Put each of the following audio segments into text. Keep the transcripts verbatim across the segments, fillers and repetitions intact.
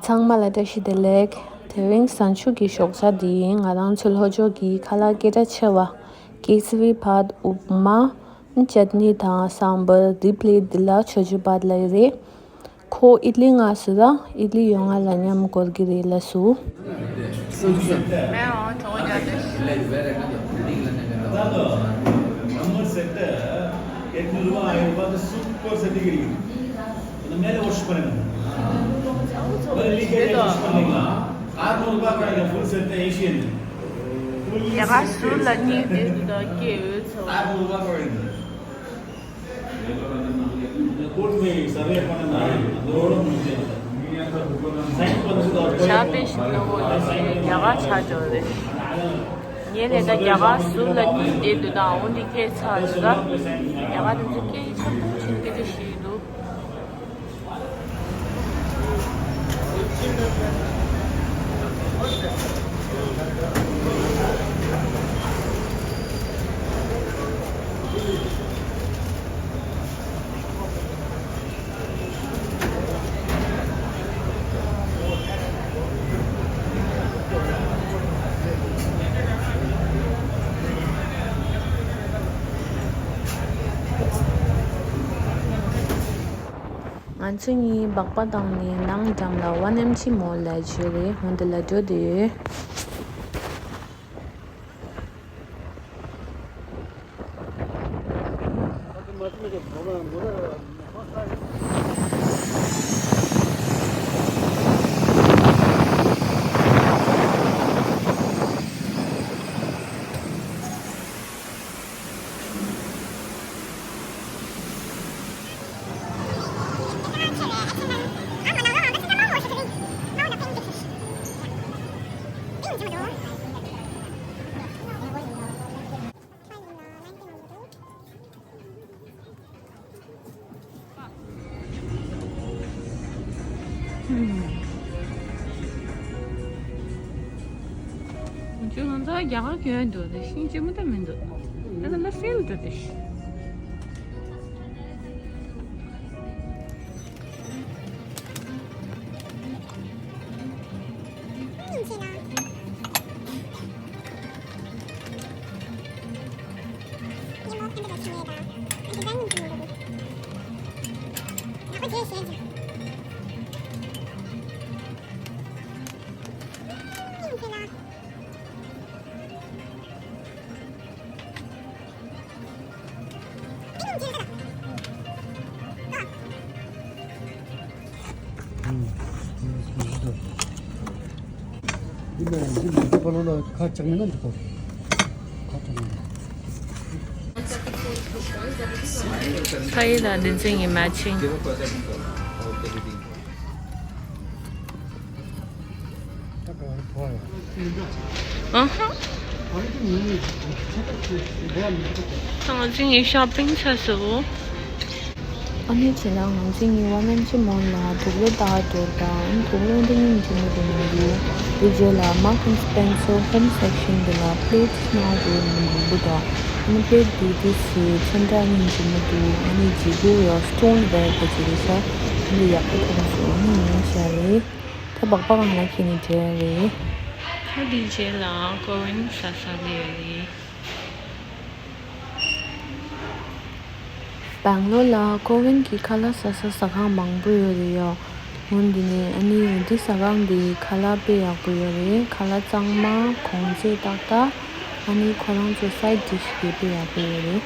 ཚང་མ་ལ་བཀྲ་ཤིས་བདེ་ལེགས། དེ་རིང་གཟའ་མཇུག་གི་ཞོགས་ཇ་འདི་ང་རང་ཚོའི་ལྷོ་ཕྱོགས་ཀྱི་ཁ་ལག་སྐད་གྲགས་ཆེ་བ་ཀེ་སི་བི་ཕཱད་ཨུབ་མ། ཅཊ་ནི་དང་སམ་བར་འདི་པླེཊ་འདི་ལ་མཆོད་མཇལ་བ་ལ་རེད། ཁོ་ཨིད་ལི་མངགས་སོང་ར། ཨིད་ལི་ཡོང་ང་ལ་མཉམ་འགོར་གི་རེད་ལགས་སོ། ཡ་ག་ཟུར་ལ་གཉིས་དེ་དུ་དང་སྐྱེ་ཡོད་ཚོ། ཞག་པའི་ཞིག་ལ་འོ་ཡ་ག་ཆ་འཇོག་རེད། ངས་ལས་ཀ་རྒྱ་གར་ཟུར་ལ་གཉིས་བསྡད་འདུག་དང་འོ་འདི་སྐད་ཆ་ཟེར་ལ། རྒྱ་གར་དེ་ཚོ་སྐད་ཆ་པོ་ཆེན་སྐད་ཆ་ཞིག་འདུག་ང་ཚོ་གཉིས་སྦག་སྦག་བཏང་ནས་ནང་འགྲམ་ལ་ཝན་ཨེམ་ཆི་མོལ་ལ་བྱོས་རེད། འོ་འདི་ལ་འགྲོ་བསྡད་ཡོད། ཁྱོད་ང་ཚོ་རྒྱ་གར་གྱོན་འདུག་དེ་ཤིང་ལྕི་མོ་ད་མི་འདུག་ད་ལ་ལ་ཧྥིལ་འདུག་དེ། ཕ་ཡུལ་དང་བདེན་ཚིག་གི་མ་ཆིང་། ཨ་ཧ། ང་ཚོ་གཉིས་ཤོ་པིང་བྱས་སོང་། ཨ་ནི་བྱས་ན་ང་ཚོ་གཉིས་ཝན་ཨེམ་ཆི་མོལ་ལ་དུག་ལོག་ལྟ་འགྲོ་དང་། དུག་ལོག་འདི་སྙིང་རྗེ་མོ་འདུག་མི་འདུག་དེ་རྗེས་ལ་Marks and Spencer home section འདི་ལ་པླེཊ་སྣ་འགྲོ་མི་འདུག་དང་། ཨ་ནི་པླེཊ་འདི་དུས་སུ་ཚོན་ཁྲ་སྙིང་རྗེ་མོ་འདུག་ཨ་ནི་ཇི་གུ་ཡ་སྟོན་ཝེར་ག་ཅིག་རེད་ཤག་ཨ་ནི་ཡག་པོ་མཐོང་སོང་། ཨ་ནི་ཉོས་ཤག་རེད། ད་སྦག་སྦག་ང་ལ་ཁྱེར་ནས་བྲོས་རེད། ད་འདི་རྗེས་ལ་ཀོ་རིན་ཟ་ས་སླེབས་རེད། སྦང་ལོར་ལ་ཀོ་རིན་གྱི་ཁ་ལག་ཟ་ས་ཟ་ཁང་མང་པོ་ཡོད་རེད་ཡ། འོན་ཏེ་ནས་ཨ་ནི་འདི་ཟ་ཁང་འདི་ཁ་ལག་དཔེ་ཡག་པོ་ཡོད་རེད། ཁ་ལག་གཙང་མ་གོང་ཚད་ཏག་ཏག་ཨ་ནི་ཁོ་རང་ཚོ་སའིཌ་ཌིཤ་དེ་དཔེ་ཡག་པོ་ཡོད་རེད།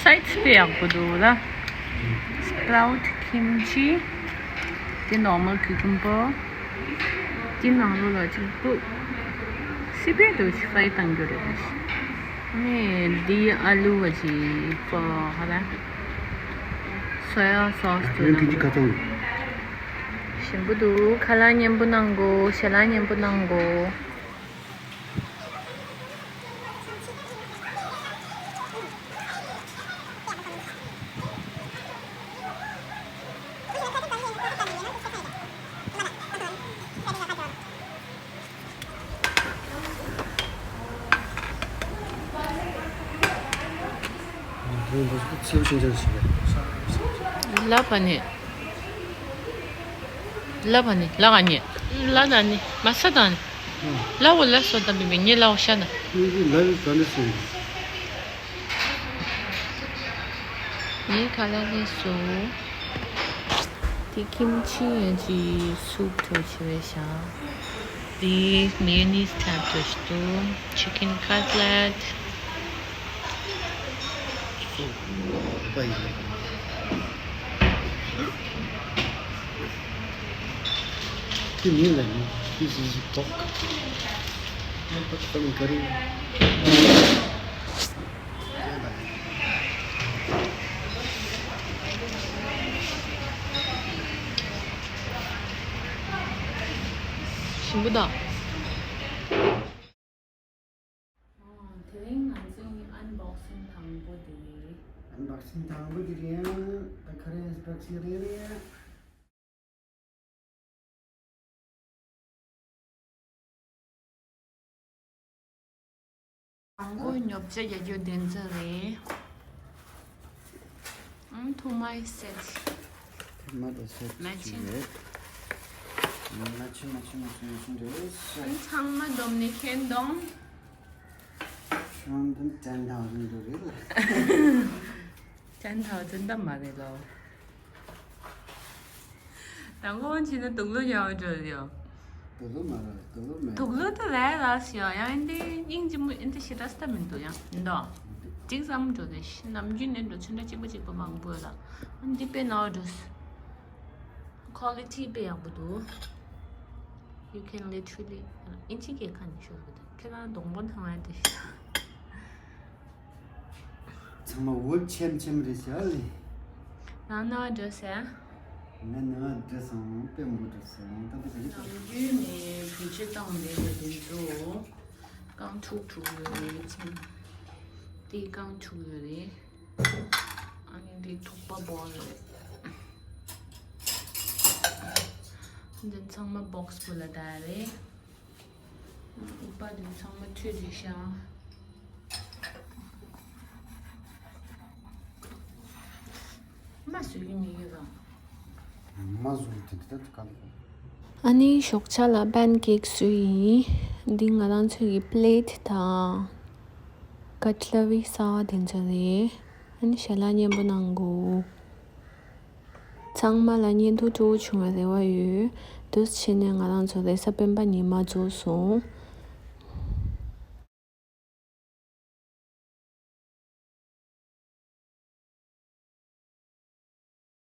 སའིཌ་དཔེ་ཡག་པོ་འདུག་ལ། སྤྲའུཊ་ཁིམ་ཆི། དེ་ནོར་མལ་ཁུ་ཀུམ་པར། དེ་ནང་ལོགས་ལ་ཅིག་འདུག་སི་པན་དུ་ཕ་ཡི་བཏང་རྒྱུ་རེད། ནས་འདི་ཨ་ལུ་བ་ཅི་ཕོ་ཧ་ལ་སོ་ཡ་སོ་སི་དུ་ཡོད་ཀི་ཅི་ཁ་ཐོང་། ཞིམ་པོ་འདུག་ཁ་ལག་མཉེན་པོ་གནང་གོ་ཞལ་ལག་མཉེན་པོ་གནང་གོ་ལབ་པ་ནི། ལབ་པ་ནི་ལ་ག་ཉེ། ལ་ན་ནི་མ་ས་དང་ནི། ལ་འོ་ལ་སོ་དམ་པི་མི་ཉེ་ལ་འོ་ཤ་ན། ངས་ཀྱི་ལ་ཡི་ག་འདྲ་སོང་། ངའི་ཁ་ལག་ལས་སོ། དེ་ཁིམ་ཆི་ཡན་ཅི་སུབ་ཐོ་ཆི་བས་ཤ། དེ་མེ་ཡོ་ནིས་ཐབ་ཐོ་ཞི་ཏུ། ཆི་ཁིན་ཀ་ཊ་ལེཊ། སུབ་པ་ཡིན། དེ་མིན་ལ་ནི། This is pork. Pork curry. ཞིམ་པོ་དང་། དེ་རིང་ང་ཚོའི་ཨན་བོག་སིང་དང་པོ་དེ་རེད། ཨན་བོག་སིང་དང་པོ་དེ་རེད། ད་ག་རེ་ཨན་བོག་སིང་རེད་རེད། དང་པོ་ཉོ་ཆ་རྒྱག་རྒྱུ་དེ་ཚོ་རེད། ཨང་ཐུ་མའི་སེ་ཊི། ཐུ་མ་དང་སེ་ཊི་མེ་ཆིང་གཅིག་རེད། མ་ཆུ་མ་ཆུ་མ་ཆུ་མ་ཆུ་འདྲ་རེད། ཨང་ཚང་མ་བསྡོམས་ནས་ཁྱོན་བསྡོམས། ཁྱོན་བསྡོམས་ཊེན་ཐའོ་ཟེན་འདྲ་རེད་ལ། ཊེན་ཐའོ་ཟེན་ད་མ་རེད་ལོ། དང་པོ་བྱས་ན་དུག་ལོག་ཡག་འགྲོ་ཡོད། དུག་ལོག་མ་རེད། དུག་ལོག་མེད། དུག་ལོག་དེ་རེད་ལ་ཞིག་ཡང་འདི་སྙིང་རྗེ་མོ་འདི་ཞེ་དྲག་སྟབས་མི་འདུག་ཡང་འདི་འདྲ་གཅིག་ཙམ་འགྲོ་དེ་ནམ་རྒྱུན་ནས་འགྲོ་ཚོན་ཁྲ་གཅིག་པ་གཅིག་པ་མང་པོ་ཡོད་ལ། འདི་དཔེ་ནོར་འགྲོ། ཁོ་ལི་ཊི་དཔེ་ཡག་པོ་འདུག You can literally ཨིན་ཇི་སྐད་ཁ་ནས་ཤོད་དགོས་དེ་ཁྱེད་རང་གདོང་པོ་ཐང་ཡ་དེ། ཚང་མ་འོད་ཆེམ་ཆེམ་རེད་ཤག་ལེ། ང་ནོར་འགྲོ་ཟེར། ང་ནོར་འགྲོ་སོང་། དཔེ་མོ་འགྲོ་སོང་། ད་དེ་ག་རེད། ནམ་རྒྱུན་ནས་བེད་སྤྱོད་བཏང་བསྡད་པའི་དེ་ཚོ་རྐང་ཐུག་ཐུག་ཡོད་རེད་ཚེ། དེ་རྐང་ཐུག་ཡོད་རེད། ཨ་ནི་དེ་ཐུག་པ་བོག་རེད། འདི་ཚང་མ་བོག་སི་བུ་ལ་བསྡད་རེད། ཨུ་པ་དེ་ཚང་མ་མཐུད་རེད་ཤག་མ་བཟོས་ཀྱི་མེད་ཀྱི་རང་། མ་བཟོས་དེ་འདྲ་ག་ལ། ཨ་ནི་ཞོགས་ཇ་ལ་པན་ཀེག་བཟོས་ཡིན། འདི་ང་རང་ཚོའི་པི་ལེ་ཊི་དང་ཀ་ཊི་ལ་རི་གསར་བ་དེ་ཚོ་རེད། ཨ་ནི་ཞལ་ལག་མཉེན་པོ་གནང་དགོས། ཚང་མ་ལ་བརྙན་ཐུང་སྤྲོ་བོ་བྱུང་བའི་རེ་བ་ཡོད། འདུག་སེ་བྱས་ནས་ང་རང་ཚོ་རེས་གཟའ་སྤེན་པ་ཉི་མ་རྫོགས་སོང་